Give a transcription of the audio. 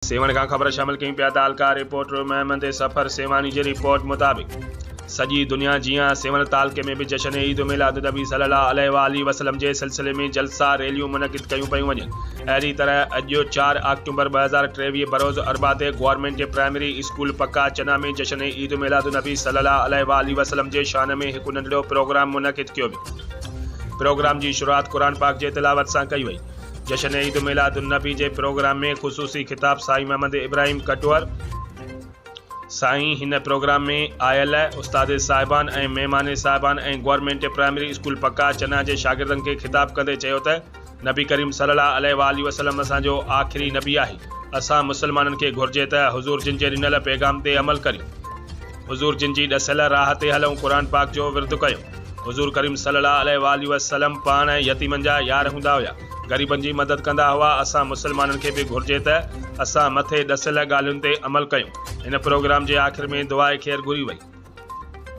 سيوهڻ کان خبر شامل ڪيون پيا تعلقه رپورٽر محمد سفر سيوهاڻي جي رپورٽ مطابق سڄي دنيا جيان سيوهڻ تعلقي ۾ به جشن عيد ميلاد النبي صلي الله عليه واٰله وسلم جي سلسلي ۾ جلسا ريليون منعقد ڪيون پيون وڃن اهڙي طرح اڄ 4 آڪٽومبر 2023 بروز اربع تي گورنمينٽ پرائمري اسڪول پڪا چنا ۾ جشن عيد ميلاد النبي صلي الله عليه واٰله وسلم جي شان ۾ هڪ ننڍڙو پروگرام منعقد ڪيو ويو پروگرام جي شروعات قرآن پاڪ جي تلاوت سان ڪئي وئي جشن عيد ميلاد النبي جي پروگرام ۾ خصوصي خطاب سائين محمد ابراهيم ڪٽوهر سائين هن پروگرام ۾ آيل استاد صاحبان ۽ مهمان صاحبان ۽ گورنمينٽ پرائمري اسڪول پڪا چنا جي شاگردن کي خطاب ڪندي چيو ته نبي ڪريم صلي الله عليه واٰله وسلم اسان جو آخري نبي آهي اسان مسلمانن کي گهرجي ته حضور جن جي ڏنل پيغام تي عمل ڪريون حضور جن جي ڏسيل راهه تي هلون قرآن پاڪ جو ورد ڪيون حضور ڪريم صلي الله عليه واٰله وسلم پاڻ يتيمن جا يار هوندا هيا، غريبن جي مدد ڪندا هئا، اسان مسلمانن کي به گهرجي ته اسان مٿي ڏسيل ڳالهين تي عمل ڪيون. هن پروگرام جي آخر ۾ دعاء خير گهري وئي.